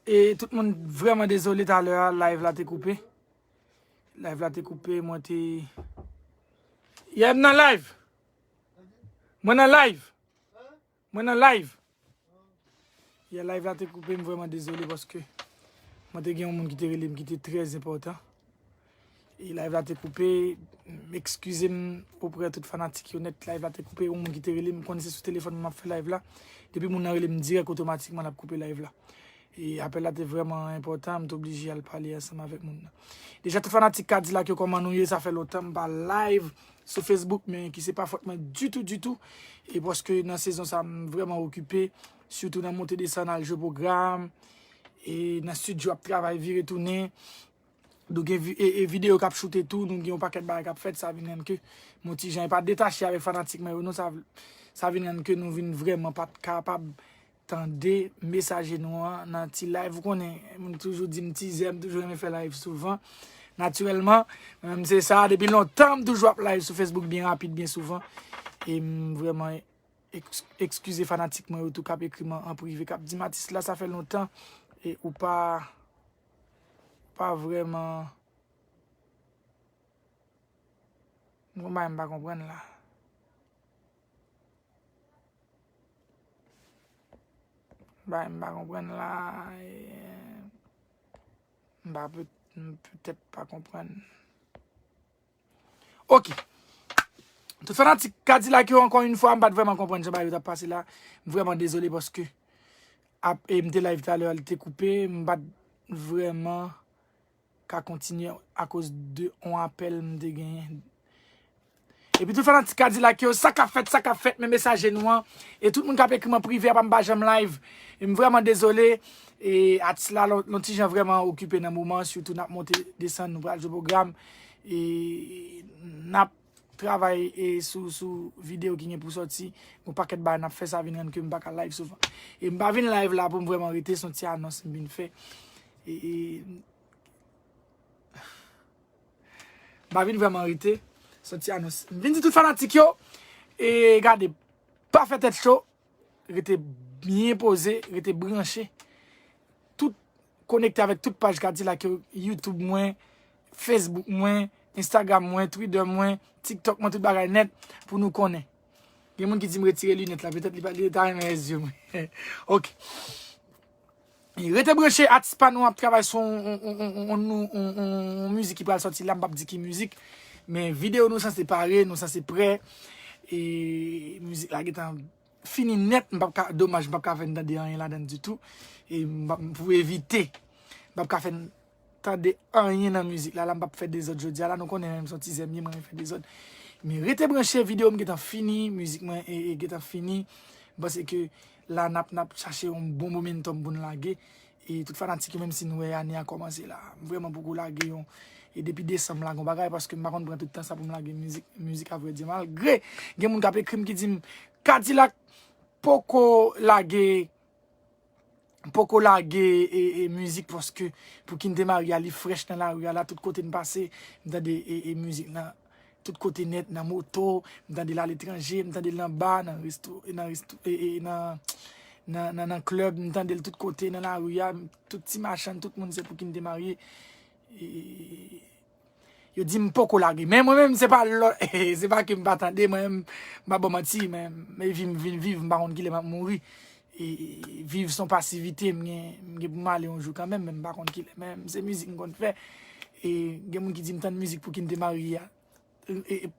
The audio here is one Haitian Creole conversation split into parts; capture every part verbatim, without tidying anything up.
E tout moun vrèman dezole talè a, live la te koupe. Live la te koupe, mwen te. Yeah, m nan live. Mwen nan live. Mwen nan live. Yeah, live la te koupe, m vrèman dezole paske mwen te gen yon moun ki te rele m ki te trè enpòtan. E live la te koupe, m eskize m oprè tout fanatik yo nèt, live la te koupe, yon moun ki te rele m, m konn se sou telefòn mwen m ap fè live la. Depi moun nan rele m dirèk, otomatikman l ap koupe live la. E apèl la te vrèman enpòtan, m te oblije al pale ansanm avèk moun nan. Deja, tout fanatik Kadilak yo, kòman nou ye? Sa fè lontan m pa live sou Facebook, men ki se pa fòt mwen ditou, ditou. E paske nan sezon sa, m vrèman okipe, sitou nan monte desann, al jwe pwogram, e nan estidyo ap travay, vire tounen. Nou gen vi- e, e videyo k ap choute tou, nou gen yon pakèt bagay k ap fèt, sa vin rann ke m on ti jan, e pa detache avèk fanatik mwen yo, non, sa, sa vin rann ke nou vin vrèman pa t kapab tande mesaje nou an nan ti live. Ou konnen, m toujou di m tizè, m toujou renmen fè live souvan. Natirèlman, mwen menm se sa, depi lontan, m toujou ap live sou Facebook byen rapid, byen souvan. E m vrèman eks- eskize fanatik mwen yo tou k ap ekri m an, an prive, k ap di m, "Atis la, sa fè lontan, e ou pa, ou pa vrèman." Gon bagay m pa konprann la. Bagay m pa konprann la. E, m pa pe- m petèt pa konprann. Ok. Tout fanatik Kadilak yo, ankò yon fwa, m pa t vrèman konprann jan bagay yo t ap pase la. M vrèman dezole paske ap, e m te live talè a, li te koupe. M pa t vrèman ka kontinye akoz de yon apèl m te genyen. Epi tout fanatik Kadilak yo, sa k ap fèt, sa k ap fèt, men mesaje nou an. E tout moun k ap ekri m an prive, apa m pa janm live. E m vrèman dezole. E atis la, lon, lon ti jan vrèman okipe nan moman, sitou n ap monte desann, nou pral jwe pwogram. E n ap travay e sou, sou videyo ki gen pou sòti. Yon pakèt bagay n ap fè, sa vin rann ke m pa ka live souvan. E m pa vin live la pou m vrèman rete, se yon ti anons m vin fè. E, e, m pa vin vrèman rete, se yon ti anons. M vin di tout fanatik yo, e gade, pa fè tèt cho, rete byen poze, rete branche. Tout konekte avèk tout paj Kadilak yo, YouTube mwen, Facebook mwen, Instagram mwen, Twitter mwen, TikTok mwen, tout bagay nèt pou nou konnen. Gen moun ki di m retire linèt la, petèt li pa, li ta renmen wè zye mwen. Ok. E rete branche, atis pa nou ap travay sou yon, yon, yon, yon, yon, yon, yon, yon mizik ki pral sòti la, m p ap di ki mizik. Men videyo nou sanse pare, nou sanse prè. E mizik la gentan fini nèt, m p ap ka, domaj, m p ap ka fè n tande anyen ladan l ditou. E m p ap, pou evite, m p ap ka fè n tande anyen nan mizik la, la m p ap fè dezòd jodi a la, nou konnen menm se yon ti zèm ye, mwen renmen fè dezòd. Men rete branche, videyo m gentan fini, mizik mwen e, e gentan fini. M panse ke la n ap, n ap chache yon bon momentum pou n lage. E tout fanatik yo, menm si nou wè ane a kòmanse la, m vrèman poko lage yon. E depi desanm la, gon bagay, paske m pa konn pran tout tan sa pou m lage mizik, mizik a vrè di, malgre gen moun k ap ekri m ki di m, Kadilak poko lage, poko lage e, e mizik, paske Pou Ki N Te Marye a, li frèch nan lari a la, tout kote n pase, m tande e, e mizik nan tout kote nèt, nan moto, m tande l aletranje, m tande l anba, nan resto, nan resto, e, e, nan, nan, nan, nan klèb, m tande l tout kote, nan lari a, tout ti machann, tout moun se Pou Ki N Te Marye. E, yo di m poko lage. Men mwen menm, se pa lò, se pa ke m pa tande, mwen menm, m pa ba w manti, men, men vi m vin viv, m pa konn kilè m ap mouri. E, viv se yon pasivite, m gen, m gen pou m ale yon jou kanmenm, men m pa konn kilè. Men se mizik m konn fè. E gen moun ki di m tann mizik Pou Ki N Te Marye a. E, e,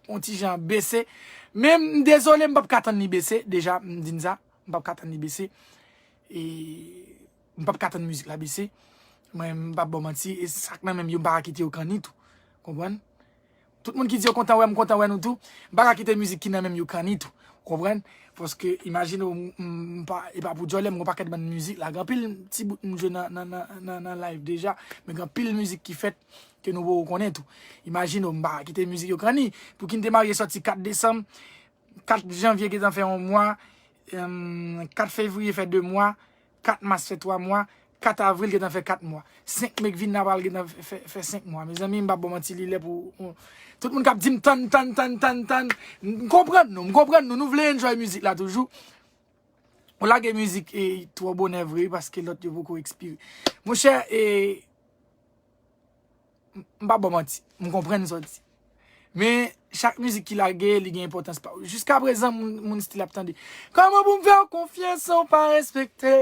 yon ti jan bese. Men m dezole, m p ap ka tann li bese. Deja, m di n sa, m p ap ka tann li bese. E m p ap ka tann mizik la bese. Mwen, m p ap ba w manti, e sa k nan men m yo, m pa ka kite yo kanni tou. Konprann? Tout moun ki di yo kontan wè m, kontan wè nou tou. M pa ka kite mizik ki nan men m yo kanni tou. Konprann? Paske, imajine w, m, m pa, e pa pou djòlè, m gon pakèt bann mizik la. Gen anpil ti bout m jwe nan, nan, nan, nan, nan live deja. Men gen anpil mizik ki fèt ke nou poko konnen tou. Imajine w, m pa ka kite mizik yo kanni. Pou Ki N Te Marye sòti kat desanm, kat janvye gentan fè yon mwa, em, kat fevriye fè de mwa, kat mas fè twa mwa, kat avril gentan fè kat mwa. Senk me k vin la pral gentan fè, fè, fè senk mwa. Mezanmi, m p ap ba w manti, li lè pou, tout moun k ap di m tann, tann, tann, tann, tann. M konprann nou, m konprann nou. Nou vle enjoy mizik la toujou. Ou lage mizik e twò bonè vre paske lòt yo poko ekspire. Monchè, e, m pa ba w manti, m konprann sa w di. Men, chak mizik ki lage, li gen enpòtans pa w. Jiska prezan, moun, moun still ap tande. Kòman pou m fè w konfyans san w pa respekte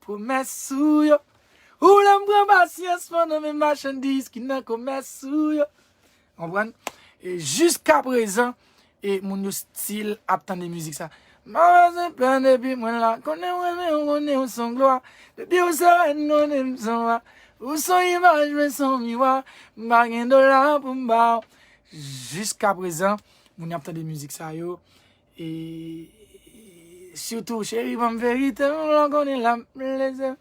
pwomès ou yo? Ou lè m pran pasyans pandan men machandiz ki nan komès ou yo. Konprann? E jiska prezan, e moun yo still ap tande mizik sa. M pa bezwen pè depi mwen la. Konnen w renmen, w konnen w son glwa. Depi w se rèn, konnen m son wa. Ou son imaj, mwen son miwa. M pa gen dola pou m ba w. Jiska prezan, moun yo ap tande mizik sa yo. E sitou, cheri, ban m verite, m vle konnen la, m leze.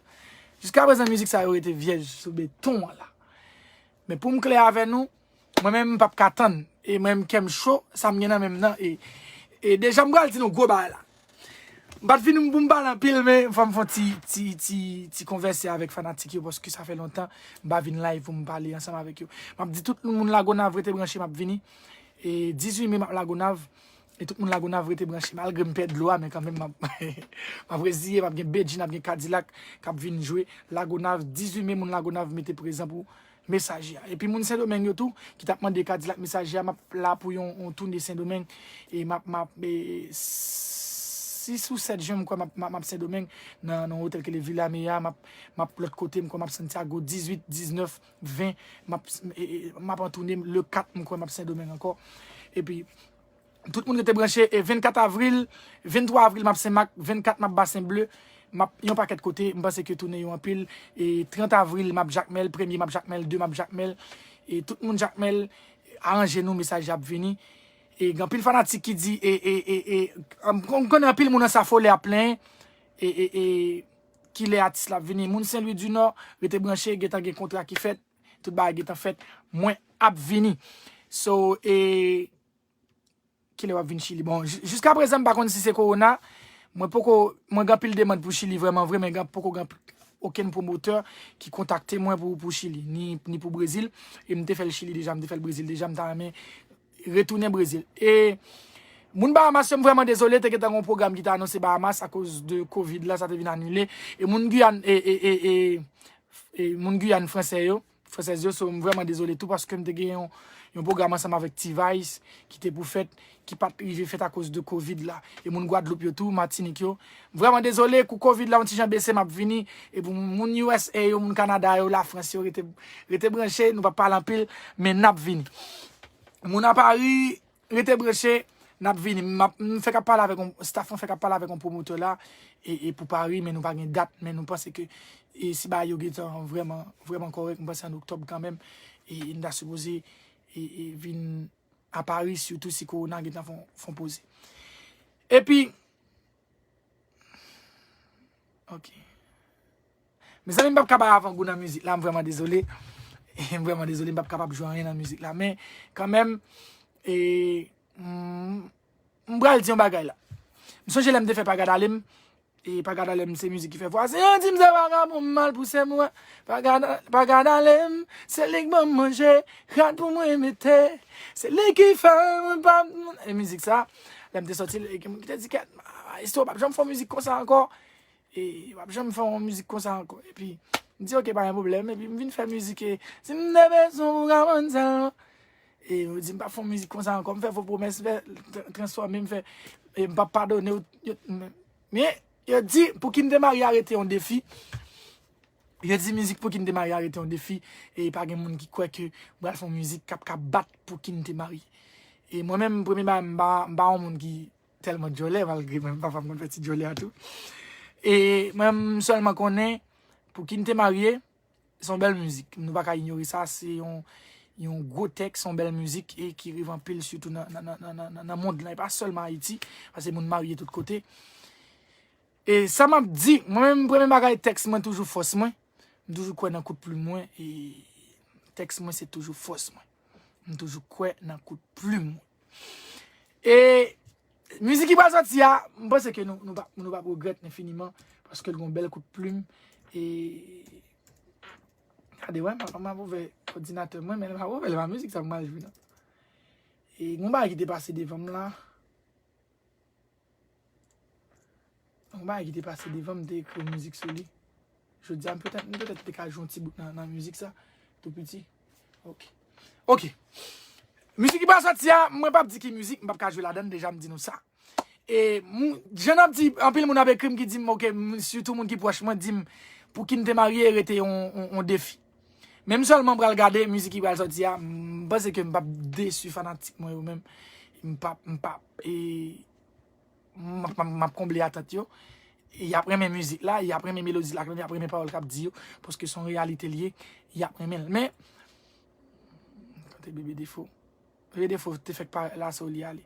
Jiska prezan, mizik sa yo rete vyèj sou beton an la. Men pou m klè avè nou, mwen menm m p ap ka tann. E mwen menm kè m cho, sa m gen nan men m nan. E, e deja m pral di nou gwo bagay la. M pa t vin pou m pale anpil, men fò m fè yon ti, ti, ti, ti konvèse avèk fanatik yo, paske sa fè lontan m pa vin live pou m pale ansanm avèk yo. M ap di tout moun Lagonav rete branche, m ap vini. E dizuit me m ap Lagonav. E tout moun Lagonav rete branche. Malgre m pè dlo a, men kanmenm m ap, m ap reziye, m ap gen Bedjine, m ap gen Kadilak k ap vin jwe Lagonav. Dizuit me, moun Lagonav mete prezan pou Mesaje a. Epi moun Sendomeng yo tou, ki t ap mande Kadilak Mesaje a, m ap la pou yon, yon toune Sendomeng. E m ap, m ap, e, sis ou sèt jen, m kwè, m ap, m ap, m ap Sendomeng, nan, nan yon otèl ki rele Villa Mea, m ap, m ap lòt kote, m kwè m ap Santiago, dizuit, diznèf, ven, m ap, e, e, m ap an toune, le kat, m kwè m ap Sendomeng ankò. Epi, tout moun rete branche, e vennkat avril, venntwa avril, m ap Senmak, vennkat, m ap Basen Ble, m ap yon pakèt kote, m panse ke toune yo anpil, e trant avril, m ap Jakmèl, premye, m ap Jakmèl, de, m ap Jakmèl, e tout moun Jakmèl, aranje nou, Mesaje ap vini. E gen anpil fanatik ki di, e, e, e, e, m, m konnen anpil moun nan Safolè ap plenyen, e, e, e, kilè atis la ap vini. Moun Sen Lwi di Nò, rete branche, gentan gen kontra ki fèt, tout bagay gentan fèt, mwen ap vini. So, e, kilè w ap vin Chili? Bon, ji-, jiska prezan, m pa konn si se kowona. Mwen poko, mwen gen anpil demann pou Chili vrèman vre, men gen poko gen okenn pwomotè ki kontakte mwen pou, pou Chili, ni, ni pou Brezil. E m te fè l Chili deja, m te fè l Brezil deja, m ta renmen retounen Brezil. E moun Bahamas yo, m vrèman dezole, te gentan gen yon pwogram ki te anonse Bahamas akoz de kovid la, sa te vin anile. E moun Giyàn, e, e, e, e, e moun Giyàn fransè yo, fransèz yo, so m vrèman dezole tou paske m te gen yon, yon pwogram ansanm avèk T-Vice ki te pou fèt, ki pa t rive fèt akoz de kovid la. E moun Gwadloup yo tou, Matinik yo. M vrèman dezole, kou kovid la yon ti jan bese, m ap vini. E pou moun U S A yo, moun Kanada yo, Lafrans yo, rete, rete branche, nou p ap pale anpil, men n ap vini. Moun a Pari, rete branche, n ap vini. M ap, m fèk ap pale avèk yon, staff mwen fèk ap pale avèk yon pwomotè la, e, e pou Pari, men nou pa gen dat, men nou panse ke, e si bagay yo gentan vrèman, vrèman kòrèk, m panse an oktòb kanmenm, e, e n ta sipoze, e, e vin a Pari, sitou si kowona gentan fè yon, fè yon poze. Epi, ok. Mezanmi, m p ap ka bay avangou nan mizik la, m vrèman dezole. M vrèman dezole, m p ap kapab jwe anyen nan mizik la. Men, kanmenm, e, m, m pral di yon bagay la. M sonje lè m te fè Pa Gad Ale m, e Pa Gad Ale m se mizik ki fè vwazen an di m se vagabon m mal pouse m wè. Pa gad, pa gad ale m, se li k ban m manje, rad pou mwen mete. Se li ki fè mwen pa, e mizik sa, lè m te sòti l, e gen moun ki te di, "Kèt, maestro, w p ap janm fè yon mizik konsa ankò." E w ap janm fè yon mizik konsa ankò. Epi, m di, "Ok, pa gen pwoblèm." Epi, m vin fè mizik, e si m te bezwen pou ka bann sèlman. E yo di, "M p ap fè yon mizik konsa ankò." M fè fo pwomès, m fè tra-, transfòme, m fè, e m p ap padone w. Yo, men, men, yo di, Pou ki n te marye a rete yon defi. Yo di, mizik Pou ki n te marye a rete yon defi. E pa gen moun ki kwè ke m pral fè yon mizik k ap ka bat Pou ki n te marye. E mwen menm, premye bagay, m pa, m pa yon moun ki tèlman djòlè, malgre mwen, papa m konn fè ti djòlè a tou. E mwen, m sèlman konnen Pou ki n te marye, se yon bèl mizik. Nou pa ka inyore sa, se yon, yon gwo tèks, yon bèl mizik, e ki rive anpil, sitou nan, nan, nan mond lan, e pa sèlman Ayiti, paske moun marye tout kote. E sa m ap di, mwen menm, premye bagay, tèks mwen toujou fòs mwen. M toujou kwè nan kout plim mwen, e tèks mwen se toujou fòs mwen. M toujou kwè nan kout plim mwen. E mizik ki pral sòti a, m panse ke nou, nou p ap, nou p ap regrèt enfiniman, paske l gon bèl kout plim. E gade, wè, m ap, m ap ouvè òdinatè mwen, men l pa ouvè, l pa mizik sa m pral jwe, non. E gon bagay ki te pase devan m la. yon bagay ki te pase devan m, m te ekri yon mizik sou li. Jodi a, m petèt, m petèt te ka jwe yon ti bout nan, nan mizik sa, tou piti. Ok. Ok. Mizik ki pral sòti a, mwen p ap di ki mizik, m p ap ka jwe ladan l, deja m di nou sa. E moun, jan n ap di, anpil moun ap ekri m ki di m, ok, m- sitou moun ki pwòch mwen, di m, pou ki n te marye, rete yon, yon, yon defi. Men m sèlman pral gade mizik ki pral sòti a, m panse ke m p ap desi fanatik mwen yo menm. M p ap, m p ap, e, m ap, m ap, m ap konble atant yo. E y ap renmen mizik la, y ap renmen melodi la, y ap renmen pawòl k ap di yo, paske se yon reyalite l ye, y ap renmen l. Men, tande bebe Defo. Bebe Defo te fèk parèt la, se w li ale.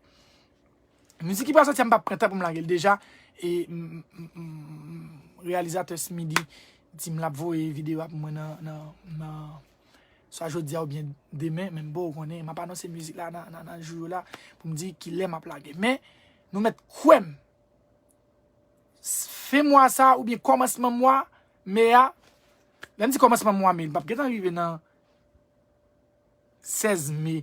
Mizik ki pral sòti a, m p ap pran tan pou m lage l deja. E m- m- m- m- reyalizatè Smidy di m l ap voye videyo a pou mwen nan, nan, nan swa jodi a oubyen demen, men m poko konnen. M ap anonse mizik la nan, nan, nan jou yo la pou m di kilè m ap lage. Men, nou mèt kwè m. Fen mwa sa oubyen kòmansman mwa me a, lè m di kòmansman mwa me, m p ap gentan rive nan sèz me,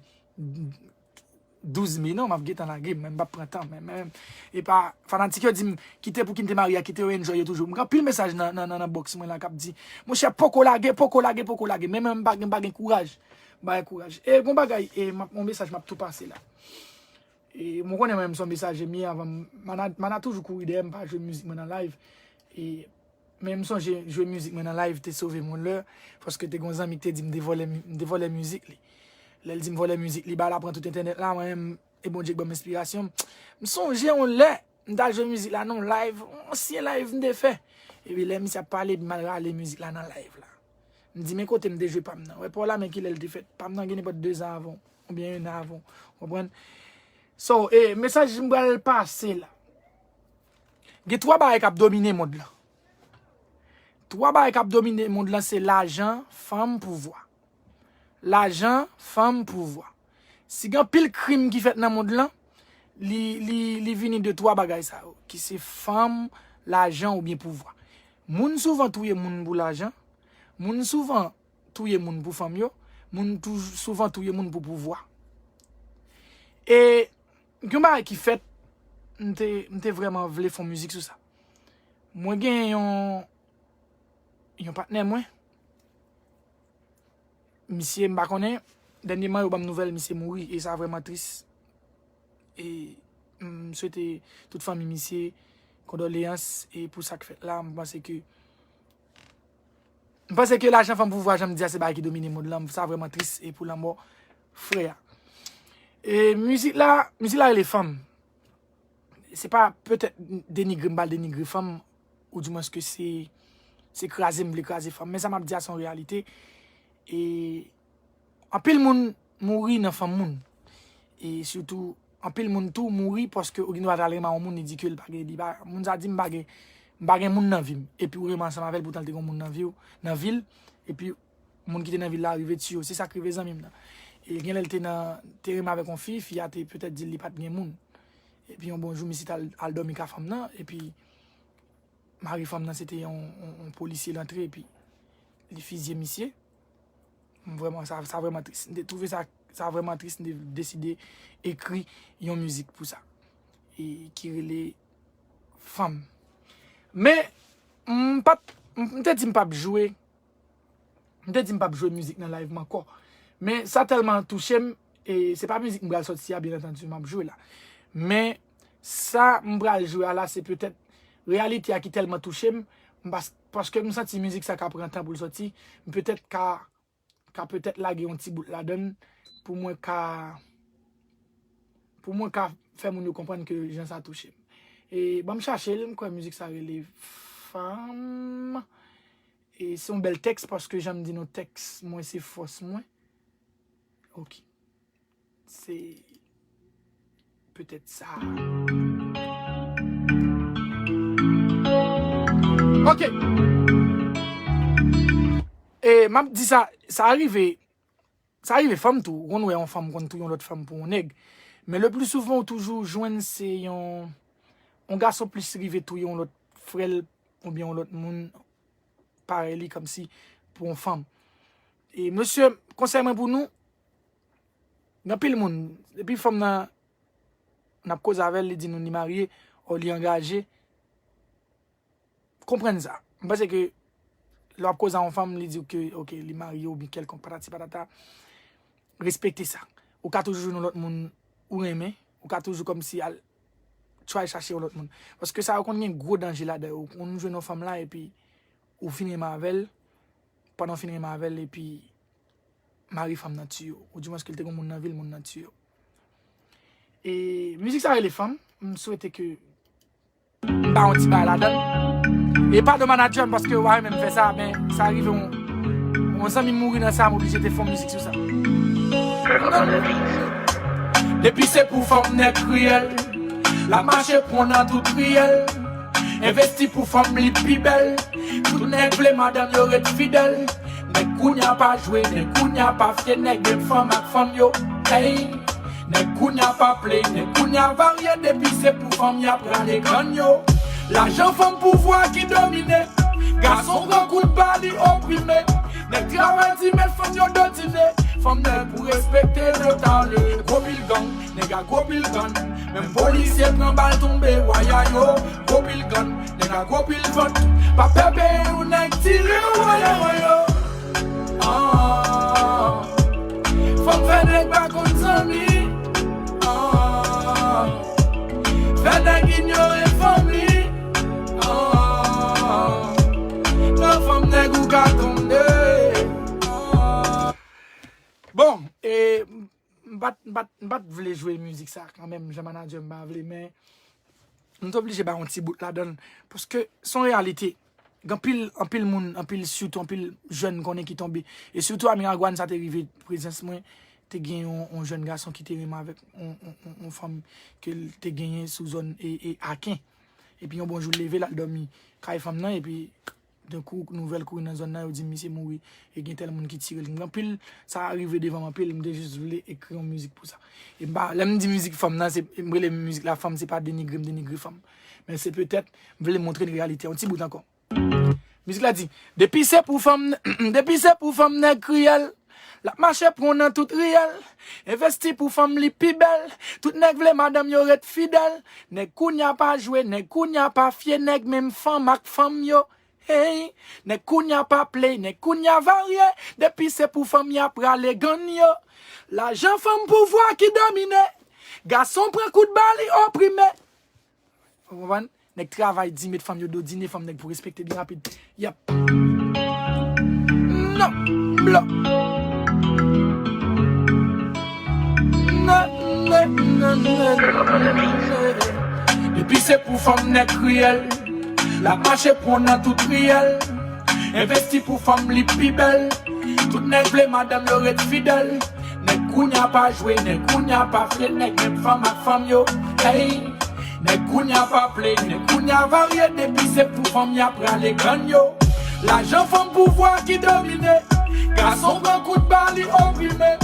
douz me, non, m ap gentan lage, men m p ap pran tan, men, men, e pa, fanatik yo di m, kite pou ki n te marye a, kite yo enjoy yo toujou. M gen anpil mesaj nan, nan, nan, nan box mwen la k ap di, monchè, poko lage, poko lage, poko lage, men, men m pa gen, m pa gen kouraj, m pa gen kouraj. E gon bagay, e m ap, yon mesaj m ap tou pase la. E mwen konnen mwen menm se yon mesaje m ye, avan m- Mana, Mana toujou kouri dèyè m pa jwe mizik mwen nan live. E, men m sonje jwe mizik mwen nan live te sove m yon lè, paske te gon zanmi ki te di m te vòlè mi- m te vòlè mizik li. Lè l di m vòlè mizik li, bagay la pran tout entènèt la, mwen menm, e Bondye k ban m enspirasyon. M sonje yon lè, m t al jwe mizik la nan yon live, yon ansyen live m te fè. Epi lè misye ap pale, epi m al rale mizik la nan live la. M di, men kote m te jwe pa m nan? Wè, pa w la, men kilè l te fèt. Pa m nan gen nenpòt de zan avan w, oubyen en an avan w. Konprann? So, e, mesaj m pral pase la. Gen twa bagay k ap domine mond lan. Twa bagay k ap domine mond lan, se lajan, fanm, pouvwa. Lajan, fanm, pouvwa. Si gen anpil krim ki fèt nan mond lan, li, li, li vini de twa bagay sa yo, ki se fanm, lajan oubyen pouvwa. Moun souvan touye moun pou lajan, moun souvan touye moun pou fanm yo, moun tou- souvan touye moun pou pouvwa. E gen yon bagay ki fèt, m te, m te vrèman vle fè yon mizik sou sa. Mwen gen yon, yon patnè mwen, misye, m pa konnen, dènyèman yo ban m nouvèl misye mouri, e sa vrèman tris. E m swete tout fanmi misye kondoleyans, e pou sa k fèt la, m panse ke, m panse ke lajan, fanm, pouvwa, jan m di a, se bagay ki domine mond lan, sa vrèman tris, e pou lanmò frè a. E mizik la, mizik la rele Fanm. Se pa petèt denigre m pral denigre fanm, ou dimwens ke se, se kraze m vle kraze fanm. Men sa m ap di a se yon reyalite. E anpil moun mouri nan fanm moun. E sitou, anpil moun tou mouri paske ou gen dwa t al renmen yon moun, li di ke l pa gen, li pa, moun sa di m pa gen, m pa gen moun nan vi m. Epi ou renmen ansanm avè l, poutan l te gen yon moun nan vi w, nan vi l. Epi moun ki te nan vi l la rive tiye w. Se sa k rive zanmi m nan. E gen lè l te nan, te renmen avèk yon fi, fi a te petèt di l li pa t gen moun. Epi yon bon jou, misye t al, al dòmi ka fanm nan, epi mari fanm nan se te yon, yon, yon polisye l antre, epi li fizye misye. M vrèman, sa, sa vrèman tris. M te twouve sa, sa vrèman tris, m te deside ekri yon mizik pou sa. E ki rele Fanm. Men, m pa t, m te di m p ap jwe, m te di m p ap jwe mizik nan live m ankò. Men sa tèlman touche m, e se pa mizik m pral sòti a, byen antandi, m ap jwe la. Men sa m pral jwe a la, se petèt reyalite a ki tèlman touche m, m pas- paske m santi mizik sa ka pran tan pou l sòti, m petèt ka, ka petèt lage yon ti bout ladan l pou mwen ka, pou mwen ka fè moun yo konprann ke jan sa touche m. E ban m chache l, m kwè mizik sa rele Fanm. E se yon bèl tèks, paske jan m di nou, tèks mwen se fòs mwen. Ok. Se petèt sa. Ok. E m ap di sa, sa rive, sa rive fanm tou. Ou konn wè yon fanm konn touye yon lòt fanm pou yon nèg. Men le pli souvan, ou toujou jwenn se yon, yon gason plis rive touye yon lòt frè l oubyen yon lòt moun parèy li, kòmsi pou yon fanm. E mesye, konsèy mwen pou nou, gen anpil moun, depi fanm nan, n ap koze avè l, li di nou li marye, o li angaje, Konprann sa. M panse ke lè w ap koze a yon fanm, li di w ke, ok, li marye oubyen kèlkonk patati patata, respekte sa. Ou ka toujou jwenn yon lòt moun ou renmen, ou ka toujou kòmsi al try chache yon lòt moun. Paske sa yo konn gen gwo danje ladan yo. Ou konn jwenn yon fanm la epi ou fin renmen avè l, pandan w fin renmen avè l, epi mari fanm nan tiye w. Oudimwens ke l te gen moun nan vi l, moun nan tiye w. E mizik sa rele Fanm, m swete ke m ba yon ti bagay ladan l. E padon manadjè m paske w pa renmen m fè sa, men sa rive yon, yon zanmi m mouri nan sa, m oblije te fè yon mizik sou sa. Depi se pou fanm nèg riyèl, l ap mache pran nan tout riyèl. Envesti pou fanm li pi bèl. Tout nèg vle madanm yo ret fidèl. Nèg kounya pa jwe, nèg kounya pa fye, nèg menm fanm ak fanm yo. Hey! Nèg kounya pa play, nèg kounya varye, depi se pou fanm y ap rale grann yo. Lajan, fanm, pouvwa ki domine. Gason pran kout ba li oprime. Nèg travay di mèt fanm yo dotine. Fanm nèg pou respekte nou tande. Gwo pil gang, nèg a gwo pil grann. Menm polisye pran bal tonbe, waya yo. Gwo pil grann, nèg a gwo pil vant. Pa pè peyi w, nèg tire w, waya, waya. Ah. Fanm fè nèg pa konn zanmi. Ah. Fè nèg inyore fanmi. Ah. Nan fanm nèg ou ka tonbe. Ah. Bon, e, m pa t, m pa t, m pa t vle jwe mizik sa kanmenm, jan manadjè m pa vle, men m te oblije bay yon ti bout ladan l, paske se yon reyalite. Gen anpil, anpil moun, anpil, sitou anpil jèn konnen ki tonbe. E sitou a Miragwàn, sa te rive prezans mwen, te gen yon, yon jèn gason ki te renmen avèk yon, yon, yon, yon fanm ke l te genyen sou zòn e, e Aken. Epi yon bon jou l leve, l al dòmi kay fanm nan, epi tankou nouvèl kouri nan zòn nan, yo di misye mouri, e gen tèl moun ki tire l. Gen anpil, sa rive devan m anpil, m te jis vle ekri yon mizik pou sa. E m pa, lè m di mizik fanm nan, se, m rele mizik la fanm, se pa denigre m denigre fanm. Men se petèt, m vle montre n reyalite, yon ti bout ankò. Mizik la di, depi se pou fanm, depi se pou fanm nèg riyèl, l ap mache pran nan tout riyèl. Envesti pou fanm li pi bèl. Tout nèg vle madanm yo ret fidèl. Nèg kounya pa jwe, nèg kounya pa fye, nèg menm fanm ak fanm yo. Hey, nèg kounya pa play, nèg kounya varye. Depi se pou fanm y ap rale grann yo. Lajan, fanm, pouvwa ki domine. Gason pran kout ba li oprime. Ou konprann? Nèg travay di mèt fanm yo dotine, fanm nèg pou respekte byen rapid. Yap. Non, blo. Non, non, non, non, non. Depi se pou fanm nèg riyèl, l ap mache pran nan tout riyèl. Envesti pou fanm li pi bèl. Tout nèg vle madanm yo ret fidèl. Nèg kounya pa jwe, nèg kounya pa fye, nèg menm fanm ak fanm yo. Hey! Nèg kounya pa play, nèg kounya varye, depi se pou fanm y ap rale grann yo. Lajan, fanm, pouvwa ki domine. Gason pran kout ba li oprime.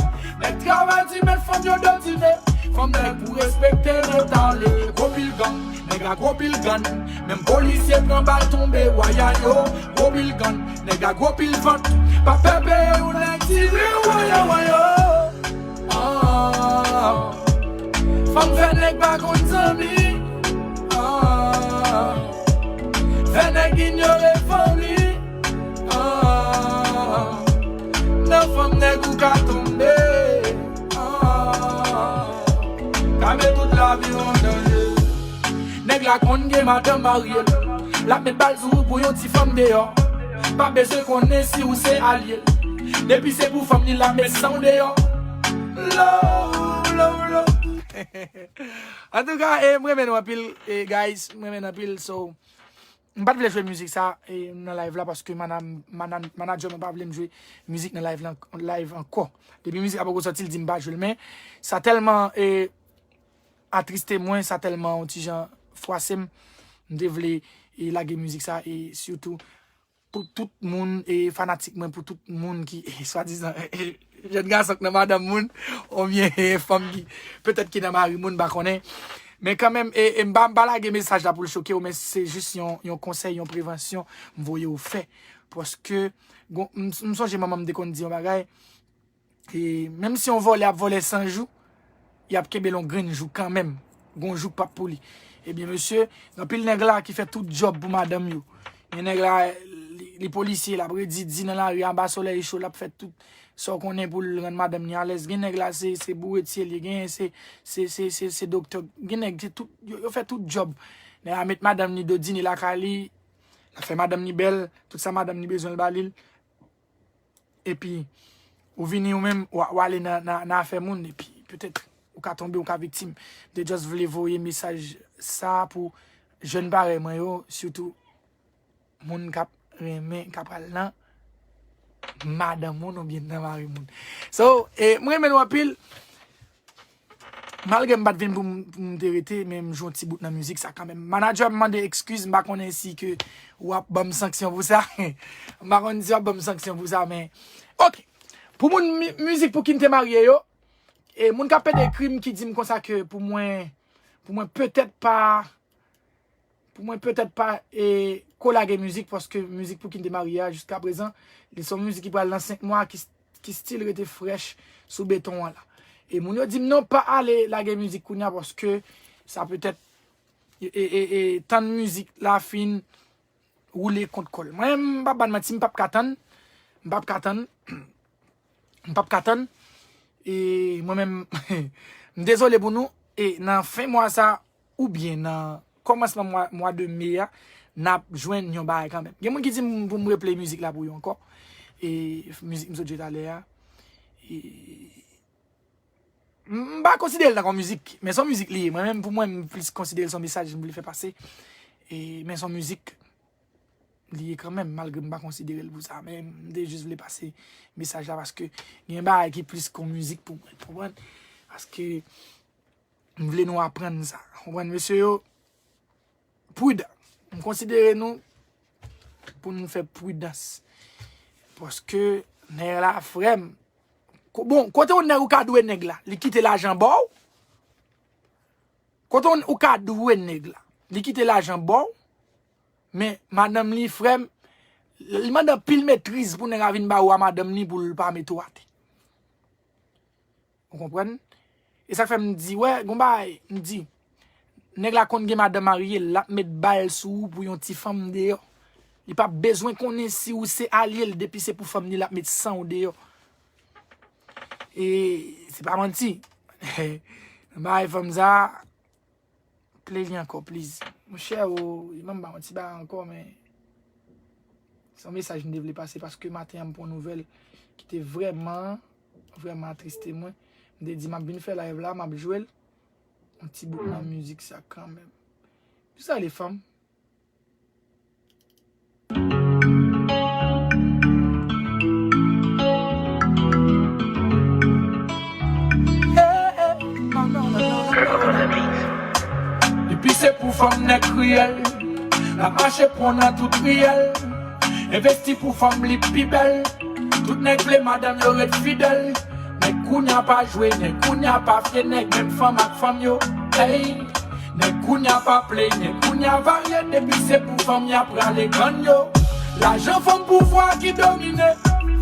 Nèg travay di mèt fanm yo dotine. Fanm nèg pou respekte nou tande. Gwo pil gang, nèg a gwo pil grann. Menm polisye pran bal tonbe, waya yo. Gwo pil gang, nèg a gwo pil vant. Pa pè peyi w, nèg tire w, waya, waya. Ah. Fanm fè nèg pa konn zanmi. Ah. Fè nèg inyore fanmi. Ah. Nan fanm nèg ou ka tonbe. Ah. Ka met tout lavi w an danje. Nèg la konn gen madanm marye l. L ap met bal sou ou pou yon ti fanm deyò. Pa bezwen konnen si ou se alye l. Depi se pou fanm li, l ap met san w deyò. Low, low, low. Antouka, e, m renmen nou anpil, e, guys, m renmen nou anpil, so, m pa t vle jwe mizik sa, e, nan live la, paske mana-, mana-, manadjè mwen pa vle m jwe mizik nan live la, live ankò. Depi mizik la poko sòti, l di m pa jwe l, men sa tèlman, e, atriste mwen, sa tèlman yon ti jan fwase m, m te vle, e, lage mizik sa, e, sitou, pou tout moun, e, fanatik mwen, pou tout moun ki, e, swadizan, e, jèn gason k nan madanm moun, oubyen, e, fanm ki, petèt ki nan mari moun, m pa konnen. Men kanmenm, e, e, m pa, m pa lage mesaj la pou l choke w, men se jis yon, yon konsèy, yon prevansyon m voye w fè. Paske, gon, m, m sonje manman m te konn di yon bagay, e, menm si yon vòlè ap vòlè san jou, y ap kenbe l yon grenn jou kanmenm. Gon jou k p ap pou li. Ebyen, mesye, gen anpil nèg la ki fè tout djòb pou madanm yo. Gen nèg la, li, li polisye, l ap redi di nan lari anba solèy cho, l ap fè tout sa w konnen pou l rann madanm ni alèz. Gen nèg la, se, se bouretye li, gen se, se, se, se, se doktè. Gen nèg, se tout, yo, yo fè tout djòb. Nèg la met madanm ni dodine lakay li, l ap fè madanm ni bèl, tout sa madanm ni bezwen l ba li. Epi, ou vini ou menm, w a- w ale nan, nan, nan afè moun, epi petèt, ou ka tonbe, ou ka viktim. M te just vle voye mesaj sa pou jèn parèy mwen yo, sitou moun k ap renmen, k ap pral nan madanm moun oubyen nan mari moun. So, e, mwen renmen nou anpil. Malgre m pa t vin pou m, pou m te rete, men m jwe yon ti bout nan mizik sa kanmenm. Manadjè m mande ekskiz, m pa konnen si ke w ap ban m sanksyon pou sa. M pa konn si w ap ban m sanksyon pou sa, men. Ok. Pou moun mi- mizik pou ki n te marye yo, e moun k ap pede ekri m ki di m konsa ke pou mwen, pou mwen petèt pa, pou mwen petèt pa e, ko lage mizik, paske mizik pou ki n te marye a jiska prezan, li se yon mizik ki pral nan senk mwa, ki, ki still rete frèch sou beton an la. E moun yo di m non, pa ale lage mizik kounye a, paske sa petèt e, e, e, e, tann mizik la fin woule kont kò l. Mwen, m p ap ba n manti, m p ap ka tann. M p ap ka tann. M p ap ka tann. E mwen menm, m dezole pou nou. E nan fen mwa sa, oubyen nan kòmansman mwa, mwa de me a, n ap jwenn yon bagay kanmenm. Gen moun ki di m pou m replay mizik la pou yo ankò. E mizik m sot jwe talè a. E M pa konsidere l tankou yon mizik, men se yon mizik li ye. Mwen menm, pou mwen, m plis konsidere l se yon mesaj m vle fè pase. E, men se yon mizik li ye kanmenm, malgre m pa konsidere l pou sa. Men m te jis vle pase mesaj la paske gen bagay ki plis ke yon mizik pou mwen, konprann? Paske m vle nou aprann sa, konprann, mesye yo? Pridan. M konsidere nou pou nou fè pridans. Paske nèg la, frè m, ko- bon, kote yon nèg ou ka dwe nèg la, li kite lajan ba w? Kote yon ou ka dwe nèg la, li kite lajan ba w? Men madanm li, frè m, li mande anpil metriz pou nèg la vin ba ou a madanm li pou l pa mete w atè. Ou konprann? E sa k fè m di, wè, gon bagay, m di, nèg la konn gen madanm marye, l ap met bal sou ou pou yon ti fanm deyò. Li p ap bezwen konnen si ou se alye l, depi se pou fanm li, l ap met san w deyò. E se pa manti. Nan bagay fanm sa, play li ankò, please. Monchè, o, li ban m ba yon ti bagay ankò, men se yon mesaj m te vle pase paske maten an m pran yon nouvèl ki te vrèman, vrèman atriste mwen. M te di m ap vin fè live la, m ap jwe l. Yon ti bout nan mizik sa kanmenm. Pou sa le fanm. Depi se pou fanm nèg kriyèl, l ap mache pran nan tout riyèl. Envesti pou fanm li pi bèl. Tout nèg vle madanm yo ret fidèl. Nèg kounya pa jwe, nèg kounya pa fye, nèg menm fanm ak fanm yo. Ey, nèg kounya pa play, nèg kounya varye, depi se pou fanm y ap rale kann yo. Lajan, fanm, pouvwa ki domine.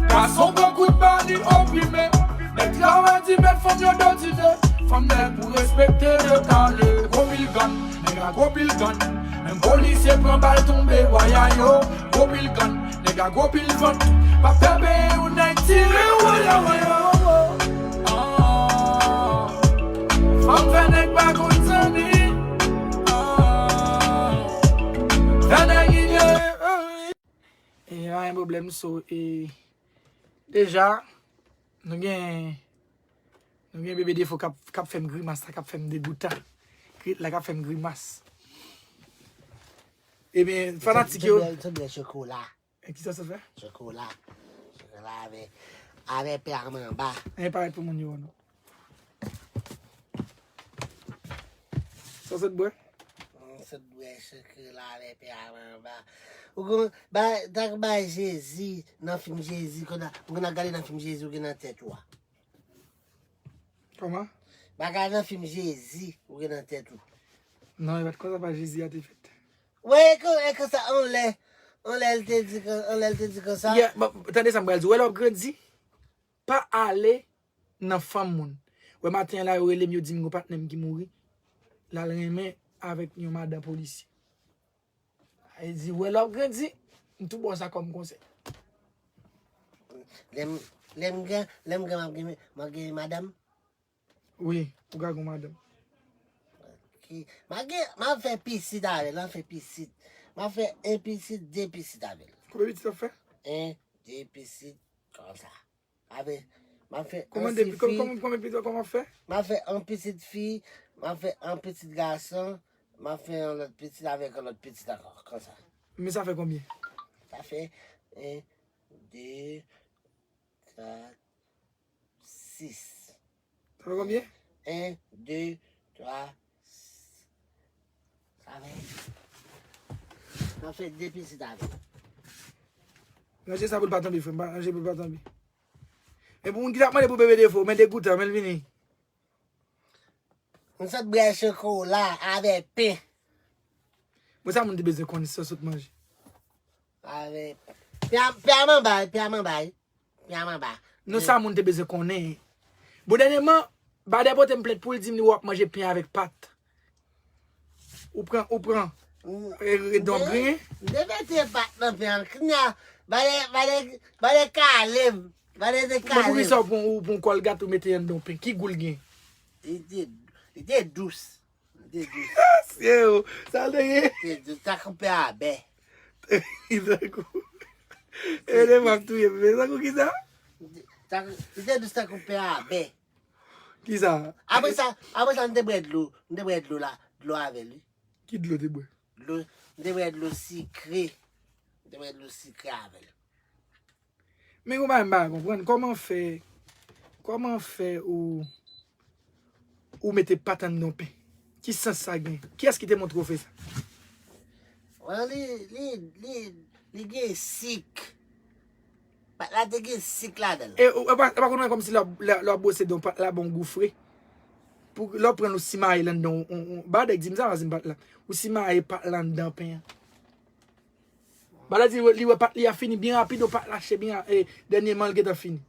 Gason pran kout ba, li oprime. Nèg travay di mèt fanm yo dotine. Fanm nèg pou respekte yo kale. Gwo pil kann, nèg la gwo pil kann. Menm polisye pran bal tonbe, waya yo. Gwo pil kann, nèg la gwo pil vant. Pa pè peye yon nèg tire, waya, waya, oh, oh. Ah. Fanm fè nèg pa konn zanmi. Ah. Fè nèg inyore. E pa gen pwoblèm, so, e, deja, nou gen, nou gen bebe defo k ap, k ap fè m grimas la, k ap fè m degoutan. Krit la k ap fè m grimas. Ebyen, fanatik yo. Sanble, sanble chokola. E kisa sa fè? Chokola. Chokola avè, avè pè a manba. E parèt pou moun yo, non. Sa w sot bwè? M sot bwè chokola avè pè a manba. Ou konn, ba, tak bay Jezi nan fim Jezi, konn a, ou konn ap gade nan fim Jezi, ou gen nan tèt ou a. Kòman? Bagay nan fim Jezi, ou gen nan tèt ou. Non, e pa t konsa pa Jezi a te fèt. Wè, e kon, e konsa, anlè, anlè l te di kon, anlè l te di konsa. Yeah, bon, tande sa m pral di w. Wè lè w ap grandi, pa ale nan fanm moun. Wè maten an la, yo rele m, yo di m gon patnè m ki mouri. L al renmen avèk yon madan polisye. Li di, wè lè w ap grandi, m tou ba w sa kòm konsèy. Lè m lè m gran, lè m gran m ap gen m ap gen madanm. Wi, ou ka gon madanm. Ki, m ap gen, m ap fè pisit avè l, m ap fè pisit. M ap fè en pisit, de pisit avè l. Konbyen pitit w ap fè? En, de pisit, konsa. Avè, m ap fè Kòman an de, ti kòm- fi, kòm- kòman pitit w ap fè? m ap fè an pitit fi, m ap fè an pitit gason, m ap fè an lòt pitit avèk an lòt pitit ankò, konsa. Men sa fè konbyen? Sa fè en, de, kat, sis. Sa fè konbyen? En, de, twa, sa fè. M ap fè de pisit avè l. Ranje sa pou l pa tonbe, frè m. Ranje pou l pa tonbe. Men pou moun ki t ap mande pou bebe defo, men degoutan, men l vini. M sot bwè chokola avè pen. Bon, sa moun te bezwen konnen sa sot manje. Avè pen. Pè a manba, pè a manba. Pè a manba. Non, sa moun te bezwen konnen. Bon, dènyèman, Badè pote m plent pou l di m li wè w ap manje pen avèk pat. Ou pran, ou pran. E, e, don griyen. M te mete pat nan pen an. Kounya, Badè, Badè, Badè kale m. Badè te Bon, pou kale ki m. Sa w pran, ou pran kòlgat ou mete anndan w pen? Ki gou l gen? Li te, li te dous. Li te dous. Sye, sa l te gen? Li te dous. Tankou pen a bè. Tankou. E de m ap touye m. Tankou ki sa? Tankou, li te dous tankou pen a bè. Ki sa? Apre sa, apre sa, m te bwè dlo. M te bwè dlo la. Dlo avè l, wi. Ki dlo te bwè? Dlo, m te bwè dlo sikre. M te bwè dlo sikre avè l. Men yon bagay m pa konprann, kòman fè, kòman fè ou, ou mete pat anndan w pen? Ki sans sa gen? Kiyès ki te montre w fè sa? Wi, li, li, li, li gen sik. Pat la te gen sik ladan l. E ou e pa, e pa konn wè kòmsi lè, lè, lè w ap bwose dan w, pat la ba w gou fre. Pou lè w pran l ou simaye l anndan w, ou, ou, Badè k di m sa, pa di m pat la. Ou simaye pat la anndan pen an. Badè di li wè pat li a fini byen rapid, ou pat lache byen, e, dènyèman l gentan fini.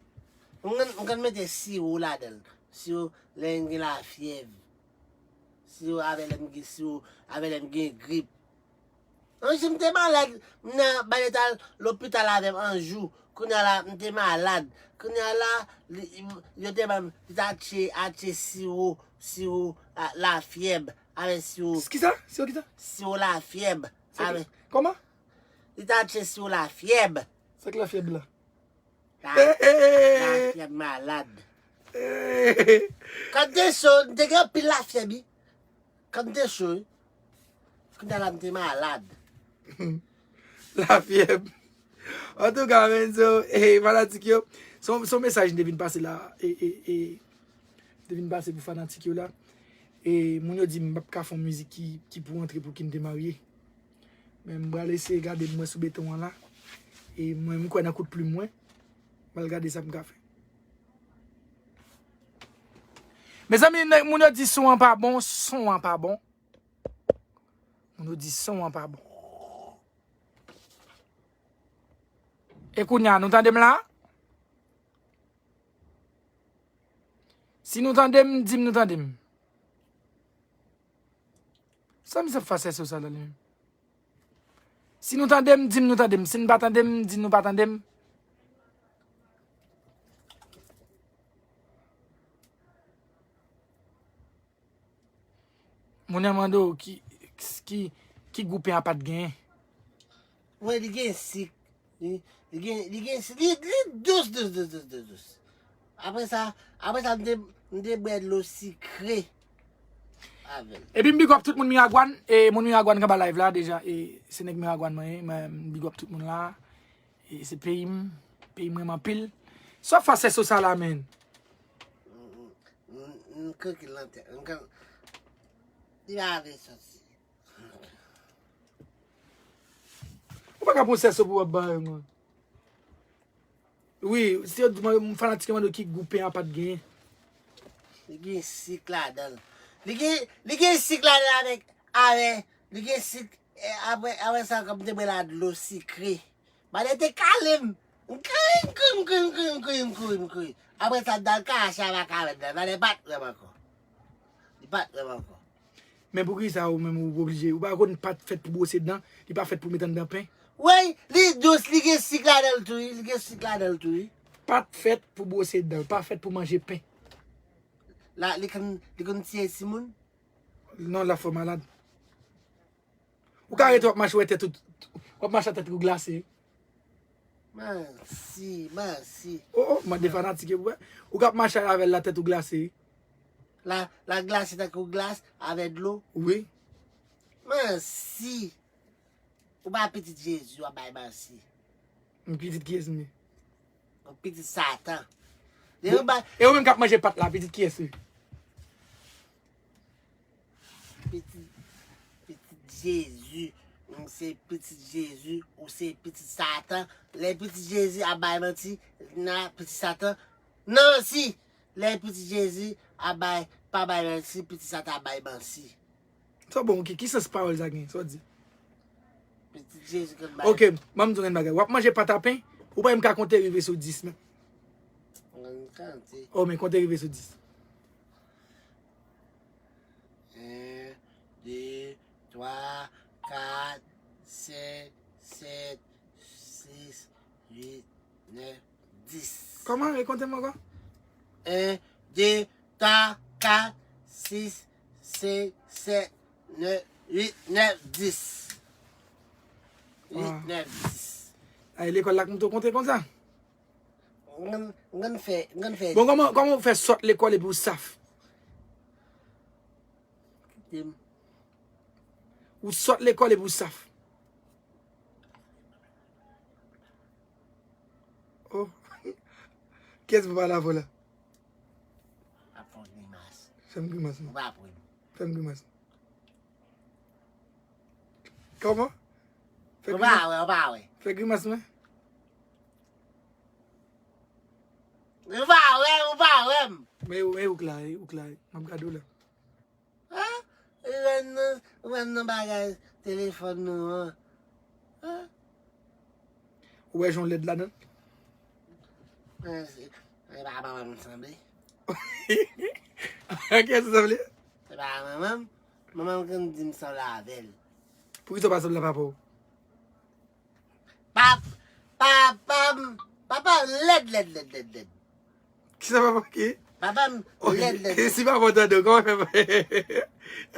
M konn, m konn mete siwo ladan l. Siwo lè m gen lafyèv. Siwo avè lè m gen siwo, avè lè m gen grip. Yon jou m te malad, m nan Badè t al lopital avè m yon jou. Kounya la, m te malad. Kounya la, li, yo te ban m, li t atche, atche siwo, siwo a, lafyèb, avè siwo, Kisa? Siwo kisa? Siwo lafyèb, avè. Kòman? Li t atche siwo lafyèb. Sa k lafyèb la? La, Eh, eh, eh, eh. Lafyèb malad. Kan m te cho, m te gen anpil lafyèb, wi. Kan m te cho, wi. Kounya la, m te malad. Lafyèb. Antouka, men, so, e, fanatik yo, se yon, se yon mesaj m te vin pase la, e, e, e, m te vin pase pou fanatik yo la. E moun yo di m p ap ka fè yon mizik ki, ki pou antre pou ki m te marye. Men m pral eseye gade m wè sou beton an la. E mwen, m kwè nan kout plim mwen. M pral gade sa m ka fè. Mezanmi, nèg, moun yo di son an pa bon, son an pa bon. Moun yo di son an pa bon. E kounya, nou tande m la? Si nou tande m, di m nou tande m. Sa misye ap fè sèso sa la li menm? Si nou tande m, di m nou tande m. Si n pa tande m, di nou pa tande m. Moun nan mande w ki, ki, ki gou pen a pat genyen. Wi, li gen sik. Li, li gen, li gen sik. Li, li dous, dous, dous, dous, dous, dous. Apre sa, apre sa, m te, m te bwè dlo sikre avè l. Epi m big up tout moun Miragwàn. E moun Miragwàn k anba live la deja. E se nèg Miragwàn mwen ye. Mwen, m big up tout moun la. E se peyi m. Peyi m renmen anpil. Sa w ap fè sèso sa la, menn? M, m, m, m koki lantè. M kan, li pa vle soti. Ou pa ka pran sèso pou w ap bare, mwen. Wi, si yo di mwen, fanatik yo mande w ki gou pen a pat genyen. Li gen sik ladan l. Li gen, li gen sik ladan l avèk, avè, li gen sik, e, apre, apre sa, kòm te bwè la dlo sikre. Badè te kale m. M kouri, m kouri, m kouri, m kouri, m kouri, m kouri, m kouri. Apre sa, m t al kache avè kavèt la. Badè pa t wè m ankò. Li pa t wè m ankò. Men poukisa ou menm ou oblije? Ou pa konn pat fèt pou bwose dan, li pa fèt pou met anndan pen. Wey, li dous, li gen sik ladan l tou, wi. Li gen sik ladan l tou, wi. Pat fèt pou bwose dan, li pa fèt pou manje pen. La, li konn, li konn tiye timoun. Non, l ap fè w malad. Ou ka rete w ap mache wè tèt ou, w ap mache a tèt ou glase. Manti, manti. Oh, oh, mande fanatik yo pou wè. Ou k ap mache avè l la tèt ou glase. La, la glase tankou glas avè dlo. Wi. Manti. Ou pa pitit Jezi, w ap bay manti. M pitit kiyès m ye? Ou pitit Satan. Depi w bay E ou menm k ap manje pat la, pitit kiyès ou ye? Pitit, pitit Jezi. M se pitit Jezi, ou se pitit Satan. Lè pitit Jezi ap bay manti, nan pitit Satan. Non, si. Lè pitit Jezi ap bay, pa bay manti, pitit Satan ap bay manti. Sa bon, ok, ki sans pawòl sa gen? Sa w di? Pitit Jezi konn bay. Ok, ban m di w yon bagay. W ap manje pat a pen, ou pa menm ka konte rive sou dis menm. Mwen konte. Oh, men konte rive sou dis. En, de, twa, kat, senk, sèt, sis, uit, nèf, dis. Kòman? Rekonte m ankò. En, de, twa, kat, sis, senk, sèt, nèf, uit, nèf, dis. Uit, Ah. Nèf, dis. Ay, lekòl la k montre w konte konsa. Mwen, mwen fè, mwen fè. Bon, kòman, kòman ou fè sòt lekòl epi ou saf? Dem. Ou sòt lekòl epi ou saf. Oh. Kiyès ki pale avè w la? Ap fè yon grimas. Fè m grimas, non. Ou pa apre m. Fè m grimas. Kòman? Fè Ou pa grimas. Wè, ou pa wè. Fè grimas, mwen. Ou pa wè, ou pa wè m. Men, men ou k la, ou k la. M ap gade w la. Hein? Ou wè nan, ou wè nan bagay telefòn nou an. Hein? Ou wè jan w lèd ladan? Mwen se, e pa manman m sanble. Kiyès ou sanble? Se pa manman m. Manman m konn di m sanble avè l. Poukisa w pa sanble a papa w? Pap, papa m, papa m lèd, lèd, lèd, lèd, lèd. Kisa papa w ki? Papa m Ok, lèd, lèd, e lèd. Si papa w tande w, kòman fè?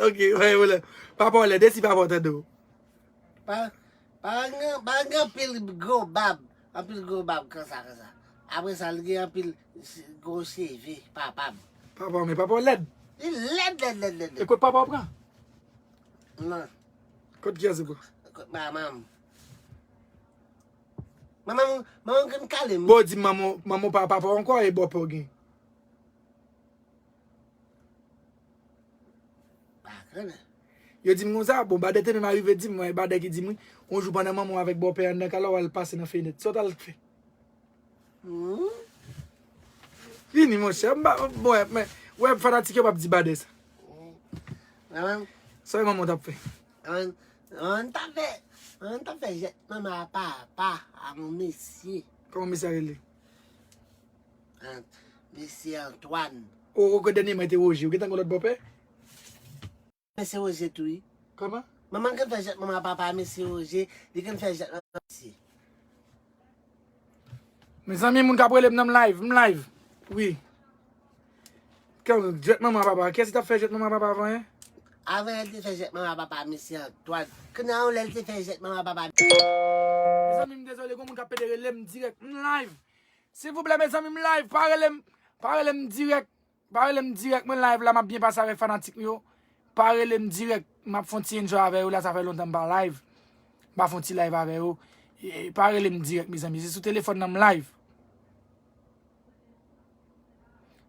Ok, pa gen pwoblèm. Papa w lèd, e si papa w tande w? Pa, pa gen, pa gen anpil gwo bab, anpil gwo bab konsa, konsa. Apre sa, li gen anpil gwo cheve, papa m. Papa w, men papa w lèd. Li lèd, lèd, lèd, lèd, E lèd. kot papa w pran? Non, Kot kiyès ou pran? kot manman m. Manman m, manman m konn kale m. Bon, di manman, manman w pa papa w ankò e bòpè w gen. Pa konnen. Yo di m konsa, bon, Badè te menm arive di m, wè, Badè ki di m, wi, yon jou pandan manman w avèk bòpè anndan kay la, w al pase nan fenèt. Sa w t al fè? Hmm? Vini, monchè, m pa, bon, wè, men, wè, fanatik yo p ap di Badè sa. Manman m, Sa wè manman w t ap fè? manman, manman m t ap fè, manman m t ap fè jèt manman a papa a yon mesye. Kòman mesye a rele? Ah, mesye Antoine. O, o, ke dènyèman te Woje. Ou gentan gen lòt bòpè? Mesye Woje tou, wi. Kòman? Manman m konn fè jèt manman papa mesye Woje, li konn fè jèt manman mesye. Mezanmi, moun k ap rele m nan m live, m live. Wi. Kè jèt manman papa. Kiyès ki t ap fè jèt manman papa avan, en? Avan l te fè jèt manman papa mesye Antoine. Kounye a yon lè l te fè jèt manman papa. Mezanmi, m dezole, gon moun k ap pede rele m dirèk. M live. Silvouplè, mezanmi, m live. Pa rele m, pa rele m dirèk. Pa rele m dirèk, mwen live la, m ap byen pase avèk fanatik m yo. Pa rele m dirèk, m ap fè yon ti enjoy avè yo la, sa fè lontan m pa live. M pa fè yon ti live avè yo. E, pa rele m dirèk, mezanmi. Se sou telefòn nan m live.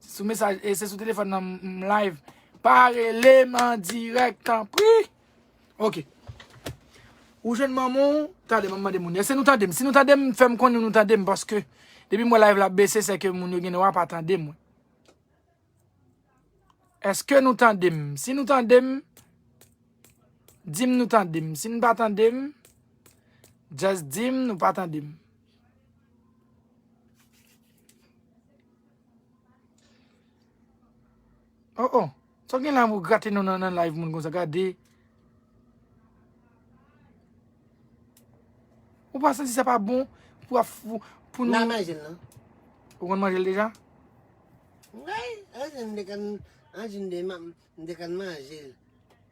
Se sou mesaj, e se sou telefòn nan m live. Pa rele m an dirèk, tanpri. Ok. Ou jwenn manman w? Tande, m ap mande moun yo. Èske nou tande m? Si nou tande m, fè m konnen nou tande m, paske depi m wè live la ap bese, se ke moun yo gen dwa pa tande m. Èske nou tande m? Si nou tande m, di m nou tande m. Si n pa tande m, just di m nou pa tande m. Oh, oh. Sa w gen la pou grate non nan, nan live moun konsa, gade. Ou pa santi sa pa bon pou ap, pou, pou nou. N a manje l non. Ou konn manje l deja? Wi, anjou m te konn, anjou m te, m te konn manje l.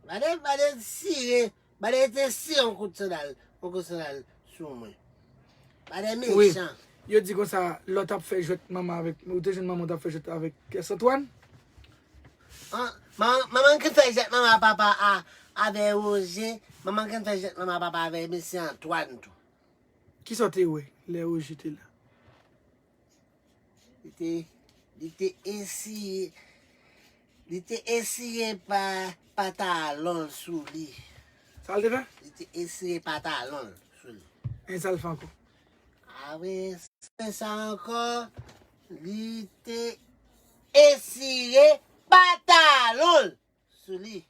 Gade, gade sire, gade te sire yon kout sandal, yon kout sandal sou mwen. Gade mechan. Yo di konsa, lè w t ap fè jwèt manman avèk, ou te jwenn manman w t ap fè jwèt avèk kès Antwàn? An, manman ki fè jwèt manman papa a, avè Roje, manman ki fè jwèt manman papa avè mesye Antwàn tou. Kisa w te wè lè Roje te la? Li te, li te esire, li te esire pa, patalon l sou li. Sa l te fè? Li te esire patalon l sou li. E sa l fè ankò? Apre sa ankò, li te esire patalon l sou li.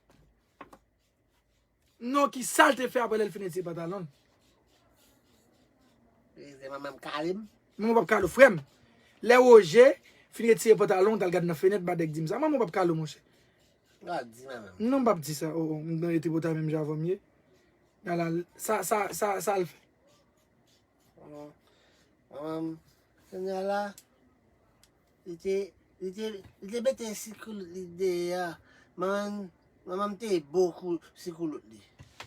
Non, ki sa l te fè apre lè l fin retire patalon l? Se manman m kale m. Manman w p ap kale w, frè m. Lè Roje fin retire patalon l, t al gad nan fenèt, Badèk di m sa. Manman w p ap kale w, monchè. W ap di manman m. Non, m p ap di sa. O, o, m nan rete pou ta menm jan avè m ye. Ala, sa, sa, sa, sa l fè? Manman m, kounye a la, li te, li te, li te mete sikoulout li deyò. Manman, manman m te bo kou sikoulout li.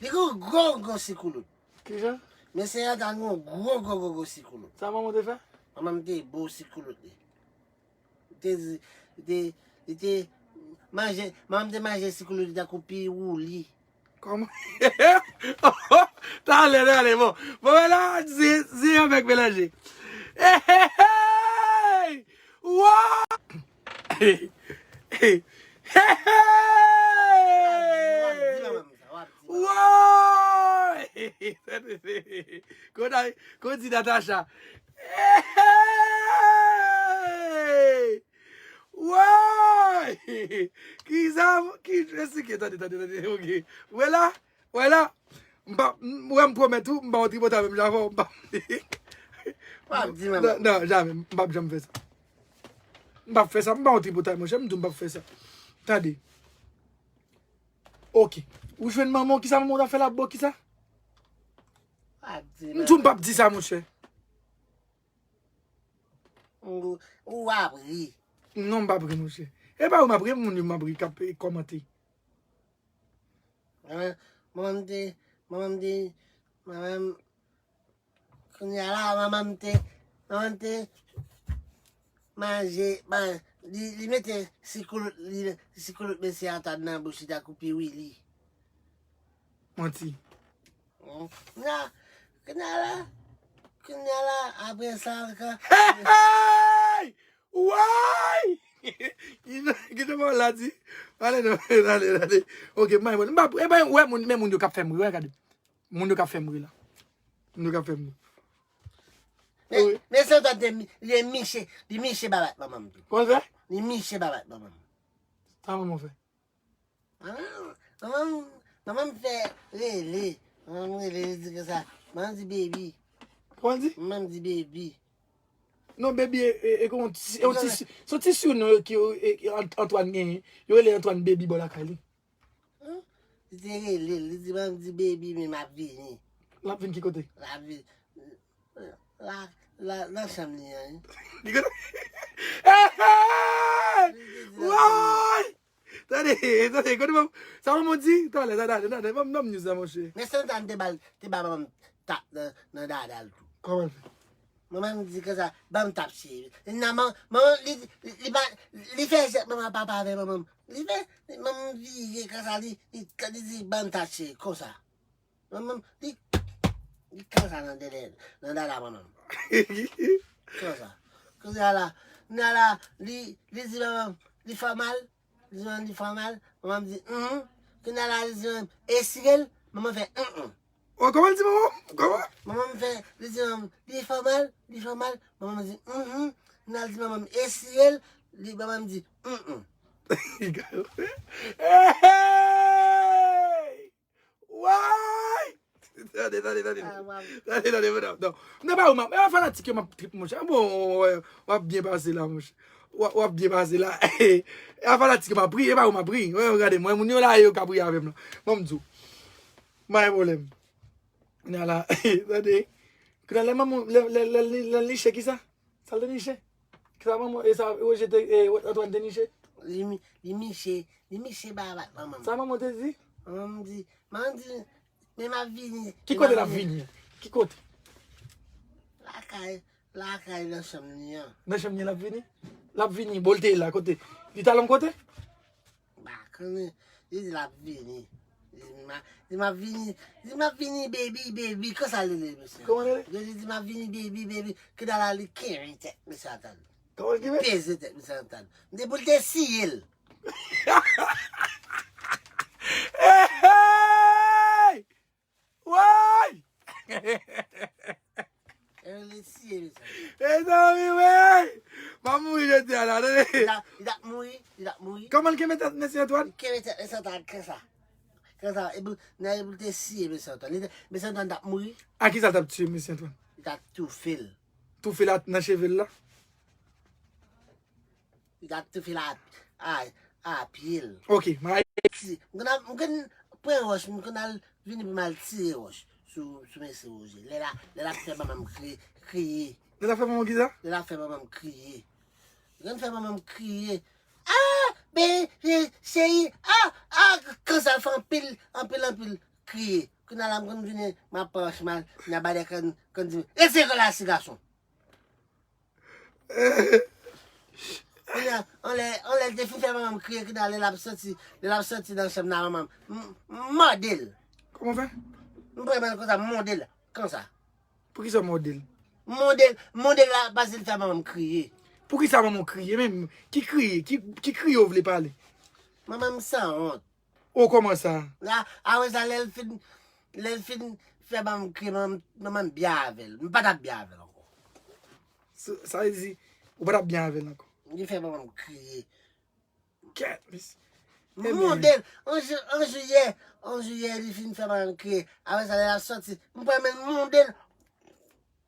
Li gon gwo, gwo sikoulout. Kijan? Mesye a ta gon gwo, gwo, gwo, gwo sikoulout. Sa manman w te fè? Manman m te bo sikoulout li. Li te, li te, li te manje, manman m te manje sikoulout li tankou piwouli. Kòman? Talè, talè, bon. Bon, men la, se, se yon bèk melanje. Hey, hey, hey! Wa! Hey, hey, hey! Hey, hey! Woy! Kon di Natacha. Hey! Woy! Ki zam, ki esplike, tande, tande, tande, ok. Wè la, wè la. M pa, m, wè m pwomèt ou, m pa yon tripotay menm jan avè w, m pa. W ap di manman. Non, non, jamè, m p ap janm fè sa. M p ap fè sa, m pa yon tripotay, monchè, m di w m p ap fè sa. Tande. Ok. Ou jwenn manman w, kisa manman w ta fè la, bo, kisa? M di w m p ap di sa, monchè. Ou, ou ap ri. Non, m p ap ri, monchè. E pa ou m ap ri, moun yo m ap ri k ap, e, kòmante. Manman, manman m te, manman m te, manman m, kounye a la, manman m te, manman m te manje, man, li, li mete sikoulout, li, sikoulout mesye Antwàn nan bouch li tankou piwili. Manti. Kounye a, kounye a la, kounye a la, apre sa, kan. Hey, hey! Woy! Kite pawòl la di. Ale non, ale, ale. Ok, m pa, m pa, e pa, wè moun, men moun yo k ap fè m ri, wè, gade. Moun yo k ap fè m ri la. Moun yo k ap fè m ri. Men, men se tan de mi, li miche, li miche babak manman m tou. Kòman l fè? Li miche babak manman m. Sa manman w fè? Ah, manman m, manman m fè rele. Manman m rele, li di konsa. Manman m di baby. Kòman l di? Manman m di baby. Non, baby, e, e, e, se yon ti, se yon ti surnom ki, e, e, Ant-, Antwàn genyen. Yo rele Antwàn baby bò lakay li. Hmm? Li te rele l, li di, "Manman m di baby, men m ap vini." L ap vin ki kote? L ap vin. La, la, nan chanm li an, wi. Li kote? Hey, hey! Li te di nan chanm li. Woy! Tande, tande, kote manman, sa manman w di? Talè, talè, talè, talè, ban m, ban m news la, monchè. Men se tan te ba l, te ba manman m tap nan, nan dada l tou. Kòman l fè? Manman m di konsa, "Ban m tap, cheri." Nan man-, manman, li, li, li pa, li fè jwèt manman papa avè manman m. Li fè, li, manman m vire konsa, li, li, li di, "Ban m tap, cheri," konsa. Manman m, li, li konsa nan dèyè, nan dada manman m. Konsa. Kounye a la, kounye a la, li, li di manman m, li fè mal. Li di manman m li fè mal. Manman m di, "Hm." Kounye a la, li di manman m, "Esire l." Manman fè, "Hm, hm." Oh, kòman l di manman w? Kòman? Manman m fè, li di manman m, "Li fè mal, li fè mal." Manman m di, "Hm." Kounye a l di manman m, "Esire l." Li, manman m di, "Hm, hm." Hey, hey! Woy! Tande, tande, tande. Ah, w ap... Tande, tande, non, non. Non, pa ou, m ap, e fanatik yo, m ap trip, monchè. Bon, w ap byen pase la, monchè. W ap, w ap byen pase la. E a fanatik yo m ap ri, e pa ou m ap ri. Wè, gade, mwen, moun yo la, yo ka ap ri avè m la. Ban m di w. M pa gen pwoblèm. Kounye a la, tande. Kounye a lè manman, lè, lè, lè, lè, lè l niche, kisa? Sa l te niche? Kisa manman, e sa, Roger te, e, Antoine te niche? Li mi-, li miche, li miche ba bat manman m. Sa manman te di? Manman m di, manman m di, men m ap vini. Ki kote l ap vini? Ki kote? Lakay, lakay nan chanm li an. Nan chanm li an l ap vini? L ap vini, bò l te ye la, kote? Li t al yon kote? M pa konnen. Li di l ap vini. Li di, "M a-, li di, m ap vini, li di, m ap vini, baby, baby." Konsa li rele mesye. Kòman li rele? Li di, "M ap vini, baby, baby." Kounye a la, li kenbe tèt mesye Antoine. Kòman li kenbe? Peze tèt mesye Antoine. M di pou l te siye l. Hey, hey! Woy! E li siye mesye. Mezanmi, woy! M ap mouri jodi a la, tande. Li t ap, li t ap mouri, li t ap mouri. Kòman l kenbe tèt mesye Antoine? Li kenbe tèt mesye Antoine konsa. Konsa, epi, nan epi l te siye mesye Antoine. Li te, mesye Antoine t ap mouri. A kisa l t ap tiye mesye Antoine? Li t ap toufe l. Toufe l a, nan cheve l la? Li t ap toufe l a, a, a pye l. Ok, m a. Si, m konn al, m konn pran wòch, m konn al vini pou m al tire wòch sou, sou mesye Roger. Lè la, lè l ap fè manman m kri-, kriye. Lè l ap fè manman w kisa? Lè l ap fè manman m kriye. M konn fè manman m kriye. Ah, be, be, cheri, ah, ah, konsa l fè anpil, anpil, anpil kriye. Kounye a la m konn vini, m ap pran wòch, m al, m al ba de konn, konn di, "Retire kò la, ti gason." Kounye a, anlè, anlè l te fin fè manman m kriye, kounye a lè l ap soti, lè l ap soti nan chanm nan manman m, m, m mòde l. Kòman w fè? M pran men l konsa, m mòde l, konsa. Poukisa w mòde l? M mòde l, m mòde l la, paske l fè manman m kriye. Poukisa manman w kriye menm? Ki kriye? Ki, ki kriye w vle pale? Manman m sanwont. O, kòman sa? La, apre sa, lè l fin, lè l fin fè manman m kriye, manman m, manman m byen avè l. M pa t ap byen avè l ankò. Sa, sa vle di, ou pa t ap byen avè l ankò? Li fè manman m kriye. Kèt, mesye. M mòde l. An jan-, an jiyè, an jiyè, li fin fè manman m kriye. Apre sa, lè l ap soti, m pran men l, m mòde l.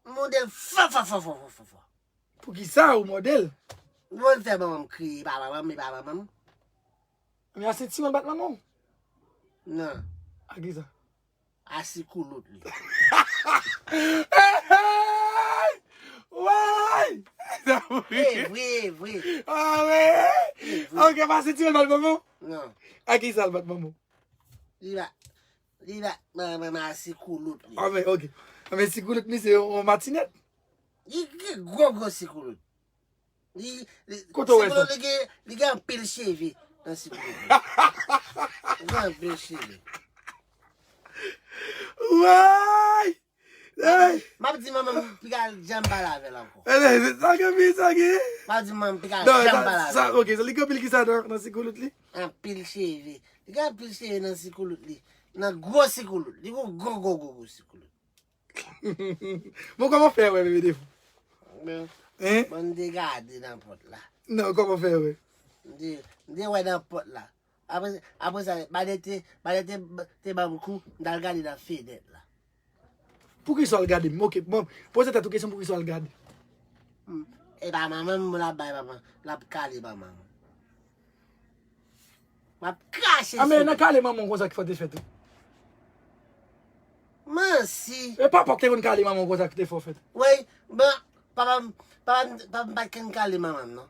M mòde l fò, fò, fò. Poukisa ou mòde l? Bon, l fè manman m kriye, pa manman m, e pa manman m. Men a sentiman l bat manman w? Non. A kisa? A sikoulout li. Hey, hey! Woy! E vre, e vre. Ah, wi? E vre. Ok, pa sentiman l bat manman w? Non. A kisa l bat manman w? Li bat, li bat manman m a sikoulout li. Ah, men, ok. Ah, men sikoulout li se yon, yon matinèt. Li gen gwo, gwo sikoulout. Li, li, kote w wè sa? Sikoulout li gen, li gen anpil cheve nan sikoulout li. Li gen anpil cheve. Woy! Hey! M ap di manman m piga janm pale avè l ankò. Hey, sa gen pi, sa gen. M ap di manman m piga janm pale avè l. Non, sa, ok, sa li gen anpil kisa nan, nan sikoulout li? Anpil cheve. Li gen anpil cheve nan sikoulout li. Nan gwo sikoulout. Li gon gwo, gwo, gwo, gwo sikoulout. Bon, kòman w fè wè bebe defo? Bon, hein? Bon, m te gade nan pòt la. Non, kòman w fè wè? M te, m te wè nan pòt la. Apre, apre sa, Badè te, Badè te, te ban m kou, m t al gade nan fenèt la. Poukisa w al gade m? Ok, bon, poze tèt ou kesyon poukisa w al gade. Hmm. E pa manman m, l ap bay manman, l ap kale manman m. M ap krache sou li. A, men nan kale manman w konsa ki fè w te fè tou. Mansi. E papa w ki te konn kale manman w konsa ki te fè w fè tou. Wi, bon, papa m, papa m, papa m pa t konn kale manman m, non.